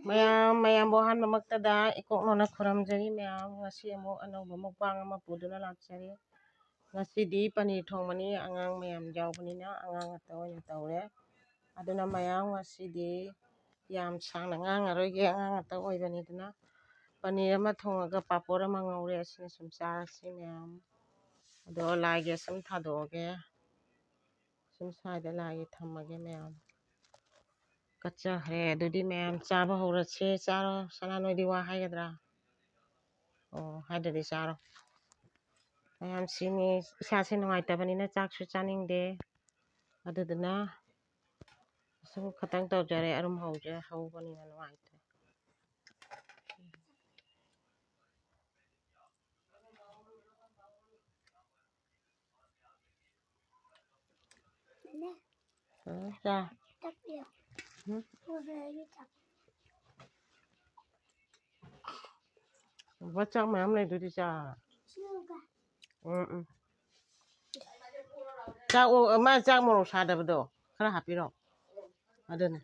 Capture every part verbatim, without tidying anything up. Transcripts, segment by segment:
ꯃꯌꯥꯝ, ꯃꯌꯥꯝꯕꯨ ꯑꯍꯥꯟꯕꯃꯛꯇꯗ ꯏꯀꯣꯛꯅꯅ ꯈꯨꯔꯨꯝꯖꯔꯤ꯫ ꯃꯌꯥꯝ, ꯉꯁꯤ ꯑꯃꯨꯛ ꯑꯅꯧꯕ mukbang ꯑꯃ ꯄꯨꯗꯨꯅ ꯂꯥꯛꯆꯔꯤ꯫ ꯉꯁꯤꯗꯤ ꯄꯅꯤꯔ ꯊꯣꯡꯕꯅꯤ, ꯑꯉꯥꯡ ꯃꯌꯥꯝ ꯌꯥꯎꯕꯅꯤꯅ ꯑꯉꯥꯡ ꯉꯥꯛꯇ ꯑꯣꯏꯅ ꯇꯧꯔꯦ꯫ ꯑꯗꯨꯅ ꯃꯌꯥꯝ, ꯉꯁꯤꯗꯤ ꯌꯥꯝ ꯁꯥꯡꯅ ꯉꯥꯡꯉꯔꯣꯏꯒꯦ, ꯑꯉꯥꯡ ꯉꯥꯛꯇ ꯑꯣꯏꯕꯅꯤꯗꯅ꯫ ꯄꯅꯤꯔ ꯑꯃ ꯊꯣꯡꯉꯒ ꯄꯥꯄꯣꯔ ꯑꯃ ꯉꯧꯔꯦ, ꯑꯁꯤꯅ ꯁꯨꯝ ꯆꯥꯔꯁꯤ ꯃꯌꯥꯝ꯫ ꯑꯗꯣ ꯂꯥꯏꯒꯤ ꯁꯨꯝ ꯊꯥꯗꯣꯛꯑꯒꯦ꯫ ꯁꯨꯝ ꯁ꯭ꯋꯥꯏꯗ ꯂꯥꯏꯒꯤ ꯊꯝꯃꯒꯦ ꯃꯌꯥꯝ꯫ ꯀꯠꯆꯈ꯭ꯔꯦ꯫ ꯑꯗꯨꯗꯤ ꯃꯌꯥꯝ ꯆꯥꯕ ꯍꯧꯔꯁꯦ꯫ ꯆꯥꯔꯣ꯫ ꯁꯅꯥ, ꯅꯣꯏꯗꯤ ꯋꯥ ꯍꯥꯏꯒꯗ꯭ꯔꯥ? ꯑꯣ, ꯍꯥꯏꯗ꯭ꯔꯗꯤ ꯆꯥꯔꯣ꯫ ꯃꯌꯥꯝ, ꯁꯤꯅꯤ꯫ ꯏꯁꯥꯁꯦ ꯅꯨꯡꯉꯥꯏꯇꯕꯅꯤꯅ ꯆꯥꯛꯁꯨ ꯆꯥꯅꯤꯡꯗꯦ꯫ ꯑꯗꯨꯗꯨꯅ ꯁꯨꯝ ꯈꯇꯪ ꯇꯧꯖꯔꯦ꯫ ꯑꯔꯨꯝ ꯍꯧꯖ-, ꯍꯧꯕꯅꯤꯅ ꯅꯨꯡꯉꯥꯏꯇ꯭ꯔꯦ꯫ ꯎꯝ, ꯆꯥ꯫ ꯎꯝ꯫ ꯕꯕꯥ, ꯆꯥꯛ ꯃꯌꯥꯝ ꯂꯩꯗꯨꯗꯤ, ꯆꯥ꯫ ꯎꯝ, ꯎꯝ꯫ ꯆꯥꯛ, ꯑꯣ, ꯃꯥ ꯆꯥꯛ ꯃꯣꯔꯣꯛ ꯁꯥꯗꯕꯗꯣ ꯈꯔ ꯍꯥꯞꯄꯤꯔꯣ꯫ ꯑꯗꯨꯅꯦ꯫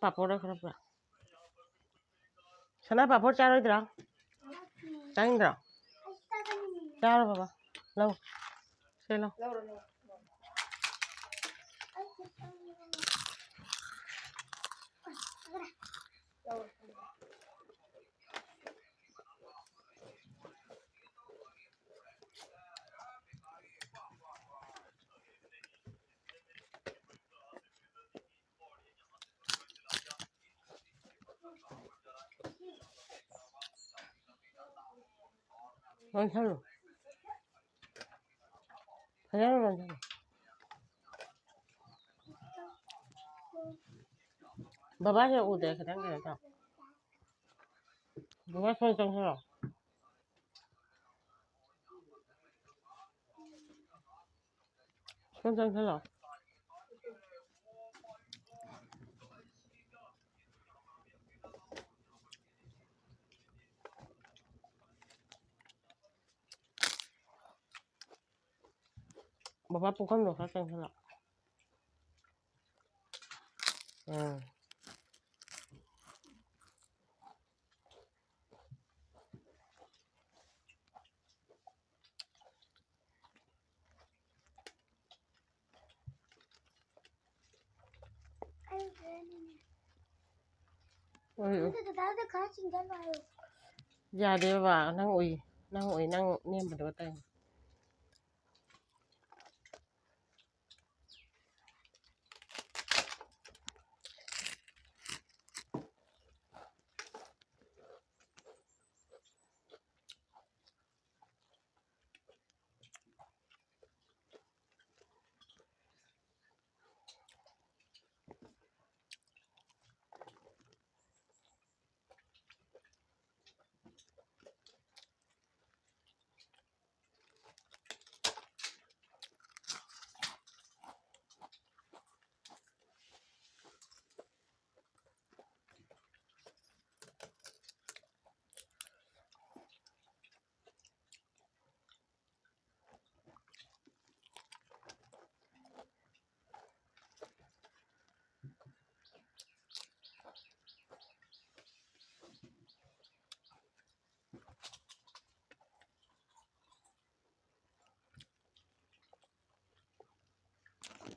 ꯄꯥꯄꯣꯔꯗ ꯈꯔ ꯄꯨꯔꯛ꯫ ꯁꯅꯥ, ꯄꯥꯄꯣꯔ ꯆꯥꯔꯣꯏꯗ꯭ꯔꯣ? ꯆꯥꯅꯤꯡꯗ꯭ꯔꯣ? ꯆꯥꯔꯣ ꯕꯕꯥ꯫ ꯂꯧ꯫ ꯁꯦ ꯂꯧ꯫ ꯂꯣꯟꯁꯜꯂꯨ꯫ ꯐꯖꯅ ꯂꯣꯟꯁꯜꯂꯨ꯫ ꯕꯕꯥꯁꯦ ꯎꯗ꯭ꯔꯦ, ꯈꯤꯇꯪ ꯀꯩꯅꯣ ꯇꯧ꯫ ꯕꯕꯥ ꯁꯣꯝ ꯆꯪꯁꯤꯜꯂꯣ꯫ ꯁꯣꯝ ꯆꯪꯁꯤꯜꯂꯣ꯫ ꯕꯕꯥ ꯄꯨꯈꯝꯗꯣ ꯈꯔ ꯆꯪꯁꯤꯜꯂꯣ꯫ ꯎꯝ꯫ ꯎꯝ꯫ ꯑꯗꯨ ꯗꯗꯥꯗ ꯈꯔ ꯆꯤꯡꯖꯜꯂꯣ ꯍꯥꯏꯌꯣ꯫ ꯌꯥꯗꯦ ꯕꯕꯥ, ꯅꯪ ꯎꯏ, ꯅꯪ ꯎꯏ, ꯅꯪ ꯅꯦꯝꯕꯗꯣ ꯇꯥꯏ꯫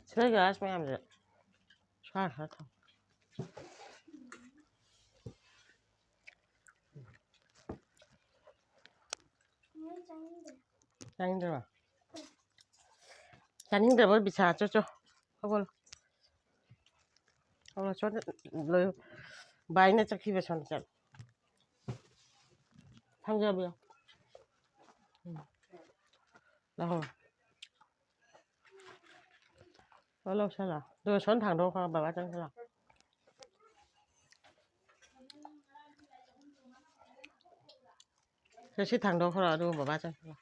ꯁꯤꯗ ꯒ꯭ꯌꯥꯁ ꯃꯌꯥꯝꯁꯦ ꯁ꯭ꯋꯥꯏ ꯈꯔ ꯊꯝ-, ꯆꯥꯅꯤꯡꯗ꯭ꯔꯕ? ꯆꯥꯅꯤꯡꯗ꯭ꯔꯕ ꯕꯤꯁꯥ? ꯆꯣ, ꯆꯣ꯫ ꯍꯧꯒꯠꯂꯣ꯫ ꯍꯧꯒꯠꯂꯣ, ꯁꯣꯝꯗ ꯂꯣꯏ-, ꯕꯥꯏꯅ ꯆꯠꯈꯤꯕ ꯁꯣꯝꯗ ꯆꯠꯂꯣ꯫ ꯊꯥꯡꯖꯕꯤꯌꯣ꯫ ꯎꯝ꯫ ꯂꯧꯍꯧꯔꯣ꯫ ꯂꯧ, ꯂꯧꯁꯜꯂꯣ꯫ ꯑꯗꯨꯒ ꯁꯣꯝ ꯊꯥꯡꯗꯣꯛꯈ꯭ꯔꯣ, ꯕꯕꯥ ꯆꯪꯁꯜꯂꯣ꯫ ꯁꯦ, ꯁꯤ ꯊꯥꯡꯗꯣꯛꯈ꯭ꯔꯣ, ꯑꯗꯨꯒ ꯕꯕꯥ ꯆꯪꯁꯜꯂꯣ꯫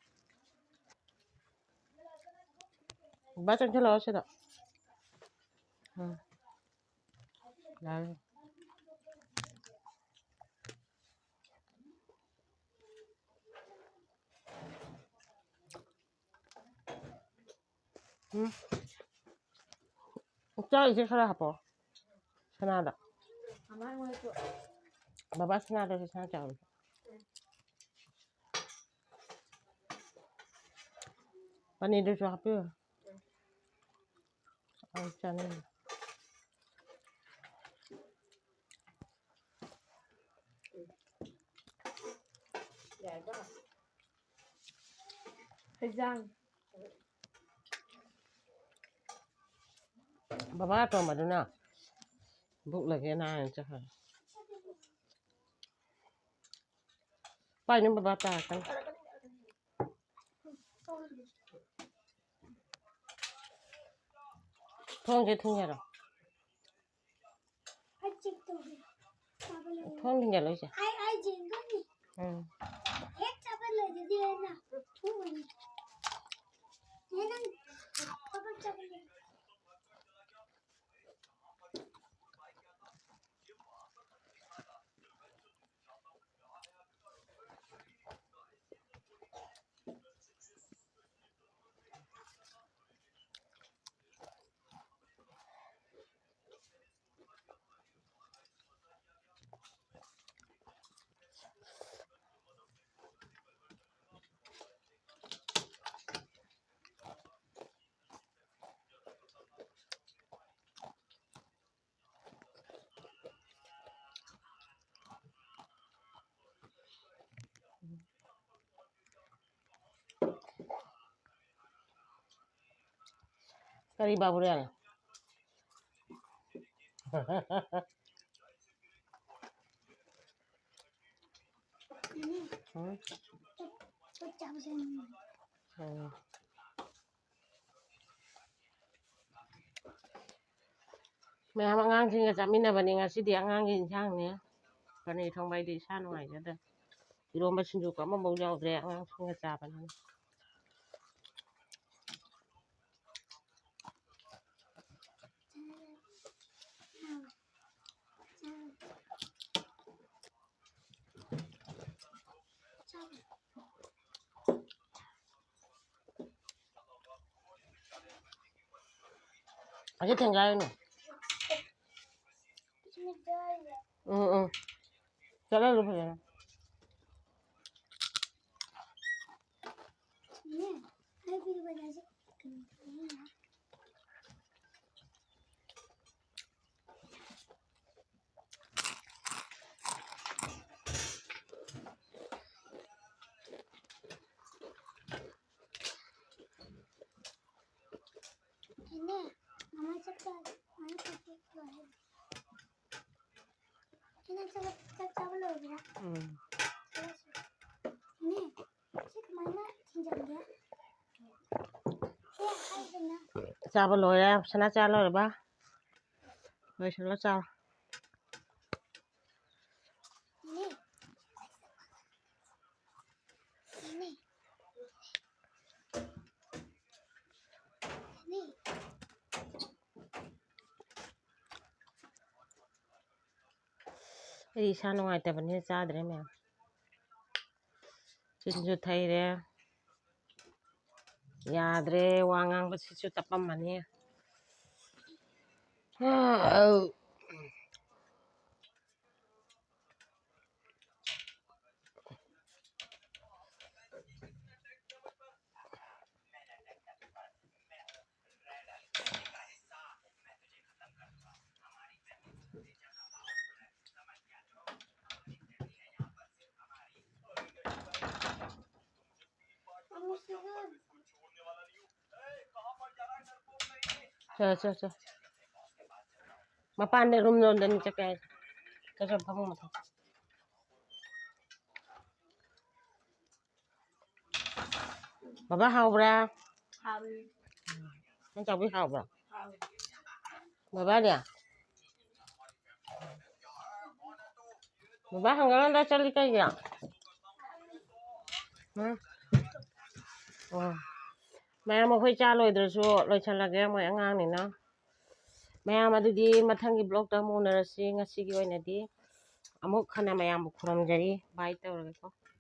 ꯕꯕꯥ ꯆꯪꯁꯜꯂꯛꯑꯣ ꯁꯤꯗ꯫ ꯎꯝ꯫ ꯌꯥꯔꯦ꯫ ꯎꯝ꯫ ꯆꯥꯛ ꯏꯁꯤꯡ ꯈꯔ ꯍꯥꯞꯄꯣ꯫ ꯁꯅꯥꯗ꯫ ꯃꯃꯥ ꯑꯩꯉꯣꯟꯗꯁꯨ꯫ ꯕꯕꯥ ꯁꯅꯥꯗꯁꯨ ꯁꯅꯥ ꯆꯥꯎꯔꯤ꯫ ꯄꯅꯤꯔꯗꯨꯁꯨ ꯍꯥꯞꯄꯤꯌꯨ꯫ ꯑꯩ ꯆꯥꯅꯤꯡꯉꯤ꯫ ꯌꯥꯔꯕ? ꯍꯩꯖꯥꯡ꯫ ꯕꯕꯥ ꯑꯇꯣꯝꯕꯗꯨꯅ ꯕꯨꯛꯂꯒꯦꯅ ꯍꯥꯏꯅ ꯆꯠꯈ꯭ꯔꯦ꯫ ꯄꯥꯏꯅꯨ ꯕꯕꯥ ꯇꯥꯔꯛꯀꯅꯤ꯫ ꯊꯣꯡꯁꯦ ꯊꯤꯡꯖꯔꯣ꯫ ꯑꯩ ꯆꯦꯛ ꯇꯧꯒꯦ꯫ ꯆꯥꯕ ꯂꯣꯏꯔꯦ꯫ ꯊꯣꯡ ꯊꯤꯡꯖꯜꯂꯣ ꯏꯆꯦ꯫ ꯑꯩ, ꯑꯩ ꯌꯦꯡꯗꯣꯏꯅꯤ꯫ ꯎꯝ꯫ ꯍꯦꯛ ꯆꯥꯕ ꯂꯣꯏꯔꯗꯤ ꯑꯩꯅ ꯊꯣꯡꯉꯅꯤ꯫ ꯅꯦ, ꯅꯪ ꯊꯕꯛ ꯆꯠꯄ ꯂꯣꯏꯔꯦ꯫ ꯀꯔꯤ ꯕꯥꯕꯨꯔꯦꯜ? ꯎꯝ? ꯎꯝ꯫ ꯃꯌꯥꯝ ꯑꯉꯥꯡꯁꯤꯡꯒ ꯆꯥꯃꯤꯟꯅꯕꯅꯤ ꯉꯁꯤꯗꯤ꯫ ꯑꯉꯥꯡꯒꯤ ꯏꯟꯁꯥꯡꯅꯦ꯫ ꯄꯅꯤꯔ ꯊꯣꯡꯕ ꯑꯩꯗꯤ ꯏꯁꯥ ꯅꯨꯡꯉꯥꯏꯖꯗ꯭ꯔꯦ꯫ ꯏꯔꯣꯝꯕ ꯁꯤꯡꯖꯨꯒ ꯑꯃꯐꯥꯎ ꯌꯥꯎꯗ꯭ꯔꯦ ꯑꯉꯥꯡꯁꯤꯡꯒ ꯆꯥꯕꯅꯤꯅ꯫ ꯑꯁꯤ ꯊꯦꯡꯒꯥꯏꯔꯨꯅꯨ꯫ ꯎꯝ, ꯎꯝ꯫ ꯆꯠꯍꯜꯂꯨ ꯐꯖꯅ꯫ ꯏꯅꯦ, ꯃꯃꯥ ꯆꯥꯛ ꯆꯥ-, ꯃꯃꯥ ꯆꯥꯛ ꯆꯥ-, ꯂꯣꯏꯔꯦ꯫ ꯏꯅꯦ, ꯆꯥꯛ, ꯆꯥꯛ ꯆꯥꯕ ꯂꯣꯏꯔꯕ꯭ꯔꯥ? ꯎꯝ꯫ ꯏꯅꯦ, ꯁꯤ ꯀꯃꯥꯏꯅ ꯊꯤꯡꯖꯤꯟꯒꯦ? ꯁꯤ ꯍꯥꯏꯗꯅ꯫ ꯆꯥꯕ ꯂꯣꯏꯔꯦ, ꯁꯅꯥ ꯆꯥ ꯂꯣꯏꯔꯕ? ꯂꯣꯏꯁꯤꯜꯂꯣ, ꯆꯥꯎ꯫ ꯏꯅꯦ꯫ ꯏꯅꯦ꯫ ꯏꯅꯦ꯫ ꯑꯩ ꯏꯁꯥ ꯅꯨꯡꯉꯥꯏꯇꯕꯅꯤꯅ ꯆꯥꯗ꯭ꯔꯦ ꯃꯌꯥꯝ꯫ ꯆꯤꯟꯁꯨ ꯊꯩꯔꯦ꯫ ꯌꯥꯗ꯭ꯔꯦ, ꯋꯥ ꯉꯥꯡꯕꯁꯤꯁꯨ ꯇꯞꯄꯝꯃꯅꯤ꯫ ꯑꯧ꯫ ꯆꯣ, ꯆꯣ, ꯆꯣ꯫ ꯃꯄꯥꯟꯗ ꯔꯨꯝ ꯂꯣꯝꯗꯅꯤ ꯆꯠꯀꯦ ꯍꯥꯏꯁꯦ꯫ ꯆꯠ, ꯆꯠ, ꯐꯃꯨꯡ ꯃꯊꯛ꯫ ꯕꯕꯥ ꯍꯥꯎꯕ꯭ꯔꯥ? ꯍꯥꯎꯏ꯫ ꯅꯪ ꯆꯥꯕꯤ ꯍꯥꯎꯕ꯭ꯔꯥ? ꯍꯥꯎꯏ꯫ ꯕꯕꯥꯅꯦ? ꯕꯕꯥ ꯍꯪꯒꯠ ꯍꯟꯗ ꯆꯠꯂꯤ ꯀꯩꯒꯤ? ꯎꯝ? ꯑꯣ꯫ ꯃꯌꯥꯝ ꯑꯩꯈꯣꯏ ꯆꯥ ꯂꯣꯏꯗ꯭ꯔꯁꯨ ꯂꯣꯏꯁꯜꯂꯒꯦ, ꯃꯣꯏ ꯑꯉꯥꯡꯅꯤꯅ꯫ ꯃꯌꯥꯝ ꯑꯗꯨꯗꯤ ꯃꯊꯪꯒꯤ vlogꯇ ꯑꯃꯨꯛ ꯎꯅꯔꯁꯤ꯫ ꯉꯁꯤꯒꯤ ꯑꯣꯏꯅꯗꯤ ꯑꯃꯨꯛ ꯍꯟꯅ ꯃꯌꯥꯝꯕꯨ ꯈꯨꯔꯨꯝꯖꯔꯤ꯫ Bye ꯇꯧꯔꯒꯦꯀꯣ꯫